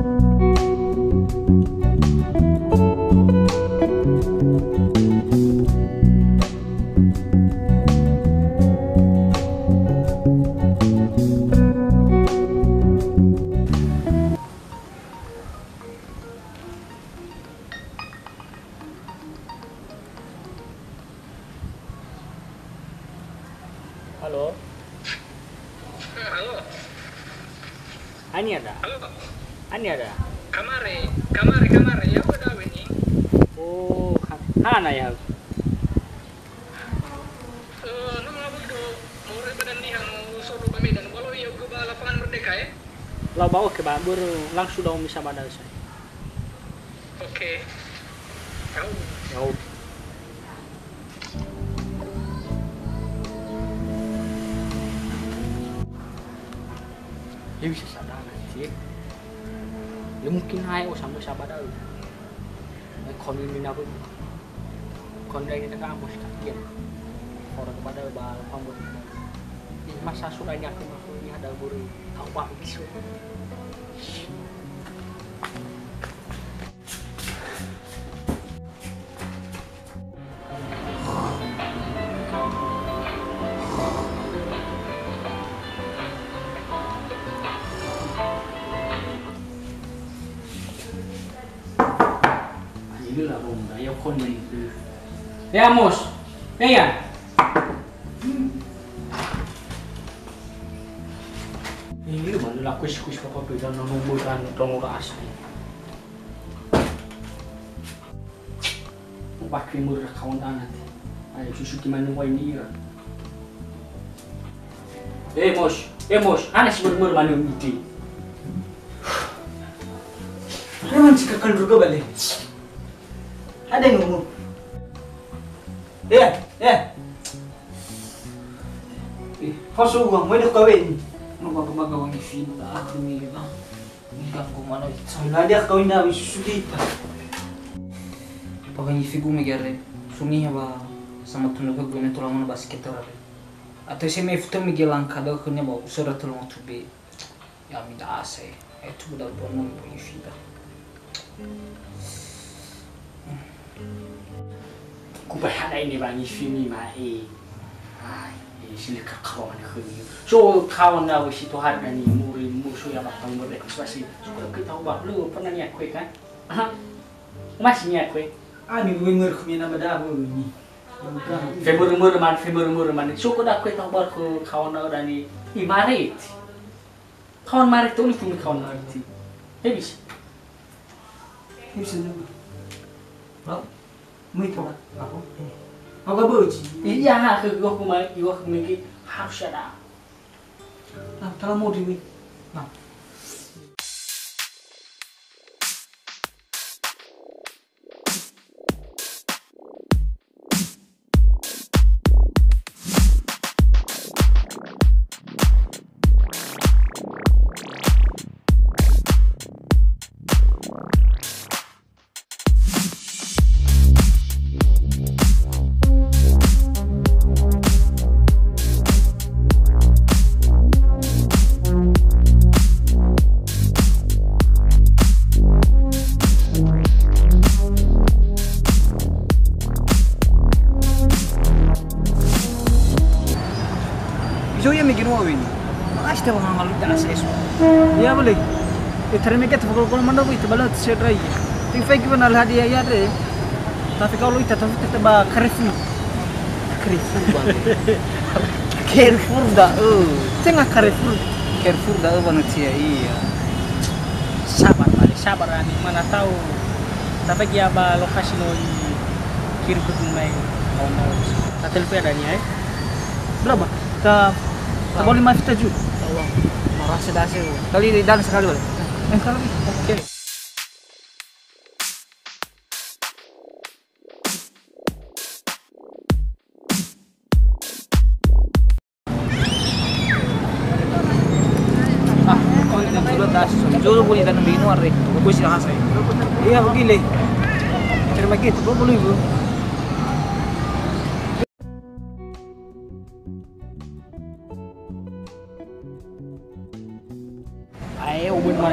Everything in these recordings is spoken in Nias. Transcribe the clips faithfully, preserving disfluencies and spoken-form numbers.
Halo? Eh, halo? Ani ada? Halo? Ani ada? Kamare, kamare, kamare. Ya udah, ini. Oh, ha-, hana ya? Eh, no ngawuido, moroi ba Dandiha, mo sodo ba Medan, walau ya uga ba lapangan Merdeka, eh? Lau ba oke, ba, börö langsung da'ö misa ba da'ö sa. Oke. Yau. Yau. Ya bisa sadar, sih. Ya mungkin naik, oh, sampai sabar da'ö. Naik konin mina pun. Kondre kita kampus, tak kian. Orang kepada ba pambut. Ih, masa sudah ini aku, aku ini ada guru. Tahu ba bisu. Ayo lah, Bung. Ayo, kon ni. Ya, Mus. Ya, ya. Ini mana lah kuis-kuis apa beda nama mudah dong rasa. Ubah krimur kawan anak. Ayo susu gimana wai ni ira. Eh, Mos, eh, Mos, ana si mörmör manö miti. Ada man si kakal juga balik. Ada yang ngomong. Eh, eh. Eh, kau suruh gua, mau hidup kawin. Mau baga-baga wangi fina, aku ni, ah. Ni ganggu mana itu. Sambil dia kawin dah, susu kita. Pakai ngifi gue megere. Sungi haba sama tunu ke gue tulang mana basket ora. Atau saya mau foto mege langkah dah, akhirnya bawa usara tulang tu be. Ya, minta asa, eh. Eh, tu udah bono, bono fida. Ku bahana ini bangi fimi ma, eh. Ai, eh, sini kakawan khömi. So, kawan na wisi to harga ni, muri, musuh ya, matang berdek, pasti. So, kita ubah lu, pernah niat kue, kan? Aha. Masih niat kue. Ani, gue merkhmi nama dah, gue ni. Femur-mur man, femur-mur man. So, ko da kue tahu bar ke kawan na dani. Imarit. Kawan Marek tu ni pun kawan Marek ti. Hebis. Hebis ni. Mau? Mau itu, Pak? Apa? Mau gak beuci? Iya, ha, ke gua kuma, gua kuma ke harus ada. Nah, kalau mau di, nah. Izo ia mege nua wini. Makasih telah mengalu tak S S. Iya, boleh. Eh, terima kasih, kalau, kalau mana, wih, tebalat saya rai. Tapi fake mana lah dia, ya, deh. Tapi kalau itu, tapi kita ba Carrefour. Carrefour, Bang. Carrefour da'ö. Tenga Carrefour. Carrefour da'ö, Bang, cia, iya. Sabar, Bang. Sabar, ani mana tahu. Tapi dia ba lokasi noi kirim ke rumah. Oh, no. Tak telepon ada ni, eh? Berapa? Ta, ta boli lima juta ju. Ya Allah. Marah sedase. Kali di dan sekali boleh. Eh, kali. Oke. Ah, kau ini sudah tas. Jolo boleh dan binu are. Kau sih rasa. Iya, begini. Terima kasih. Dua puluh ribu. Ae, ubun ma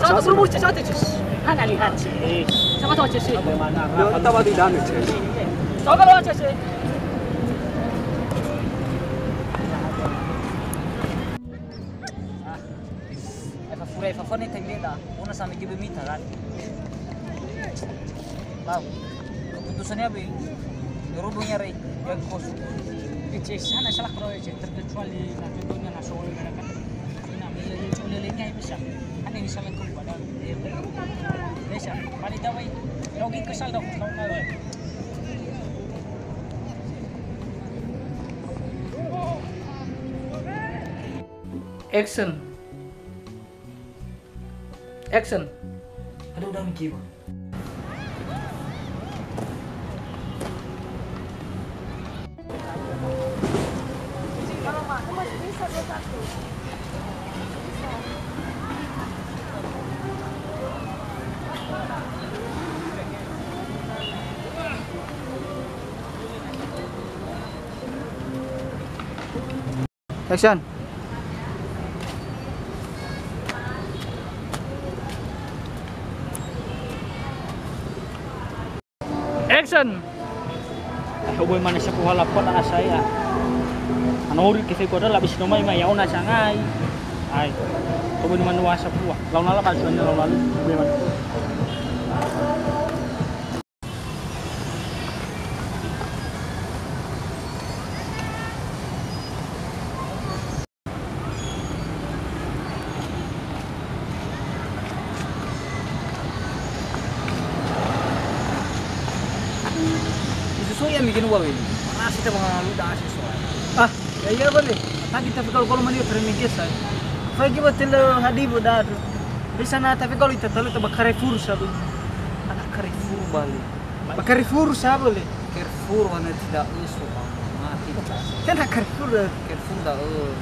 Satu suruh bocah satu, Cis. Hana lihat, Cis. Sama-sama, Cis. Yang tak batu dana, Cis. Sama-sama, Cis. Ah, eva fura, eva fone tembeda. Una sampai ke bemita kan. Bau. Keputusannya apa? Berhubungnya Ray, yang kos. Cis, hana salah kalau Cis, terkecuali na contohnya na soal mereka. Na beli, beli, beli, ini bisa. Hana ini salah kau pada. Bisa. Paling jauh, lagi kesal dong, kau tahu. Action. Action. Aduh, udah mikir, Bang. Action. Action. Eh, hoboi mane sapuha lapo da asai, ah. Anori ke fego da labisi no mai, mai, yaona sangai. Ai. Hoboi mane wa sapuha. Launa la ba suanya launa lu. Hoboi mane. Isusoi ami genu wawe. Mana sita mengalu da sesuai. Ah, ya, iya, bale. Tagi tapi kalau, kalau mani terima kasih. Fagi ba tele hadibu da tu. Di sana tapi kalau ita talu ta bakare fur sabu. Anak kare fur bale. Ba Carrefour sabo le. Carrefour wana tidak usu mati. Kan Carrefour le. Carrefour da, eh.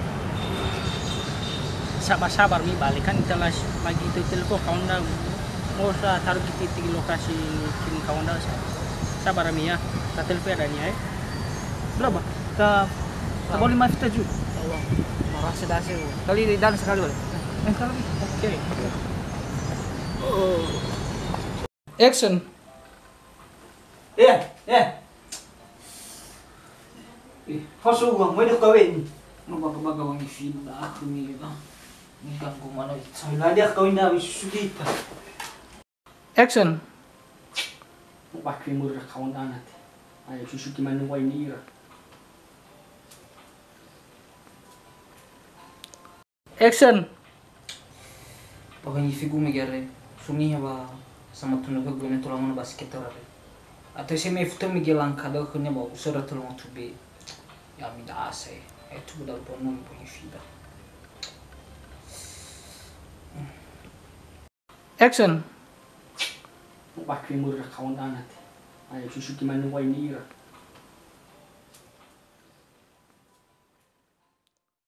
Sabar-sabar mi balik kan kita las lagi itu telepon kawan da. Mau sa taruh di titik lokasi kini kawan da sa. Sabar mi ya. Ta telepon ada ni ya. Berapa? Ta ta boli mas taju. Allah. Marah sedase. Kali dan sekali boleh. Eh, kalau oke. Oh. Action. Eh, eh. Eh, faso uang, mau deh kawin. Mau baga-baga wangi fina aku ni, ah. Ini ganggu mana? Saya lah dia kawin dah, susu kita. Action. Mau pakai murah kawan anak. Ayo susu gimana wah ini ira. Action. Pokoknya figu megere, suniha ba sama tunu ke gune tulang ba sekitar re. Atau saya me foto mege langka da khönia ba usara tulang tu be. Ya mi da ase. Itu betul pun pokoknya fida. Action. Mau pakai murah kawan anak. Ayo susu gimana wah ini ira.